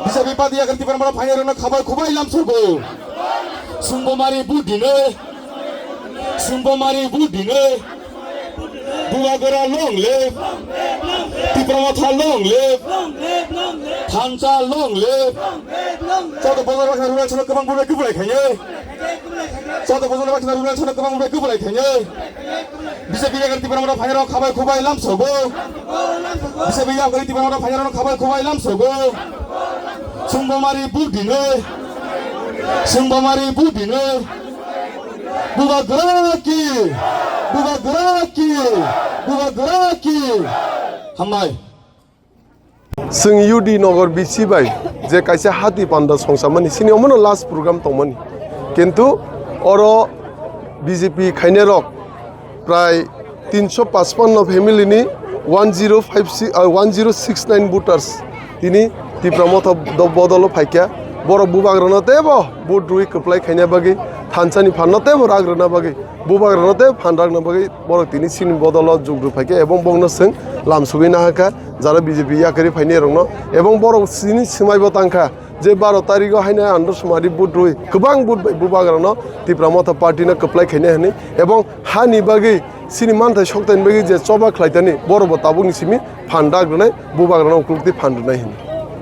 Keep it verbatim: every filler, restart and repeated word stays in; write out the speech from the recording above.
Bijabi padi yakar Tipra Motha phainairokno khabai khubai lamsogo. Sungbo mari budine. Sungbo mari budine. Bubagra long live. Tipra Motha long live. Thansa long live. Joto bojol baksa rwlaisano kwbang bubai kwplai khainai. Joto bojol baksa rwlaisano kwbang bubai kwplai khainai. Bijabi yakar Tipra Motha phainairok khabai khubai lamsogo. Bijabi yakar Tipra Motha phainairok khabai khubai lamsogo. Sungbo mari budine. Sungbo mari budine. Bubagra ki. Bubagra ki. Bubagra ki. Hambai. Chwng U D Nagar B C bai je kaisa hati panda songsamani, sini omono last program tongmani. Kintu oro B J P khainairok prai tinsho pachpanno family ni one zero five six, ah, one zero six nine voters tini Tipra Motha do-, bodolo phaikha. Borok bubagrano teibo vote rwi kwplai khaina bagwi, thansani phanno teibo rak rwna bagwi, bubagrano teibo phan rakna bagwi borok tini chini bodolo jukru phaikha, ebong bongno chwng lamsugwi nahakha, jara B J P yakarwi phainairokno, ebong borok chini swmaibo tangkha je baro tarigo haino andro sumari vote rwi kwbang vote bai bubagrano Tipra Motha party no kwplai khaina hwnwi, ebong hani bagwi chini manthai soktaini bagwi je choba khlaitani borokbo tabukni simi phan rak rwnai, bubagrano ukulukti phan rwnai hwnwi.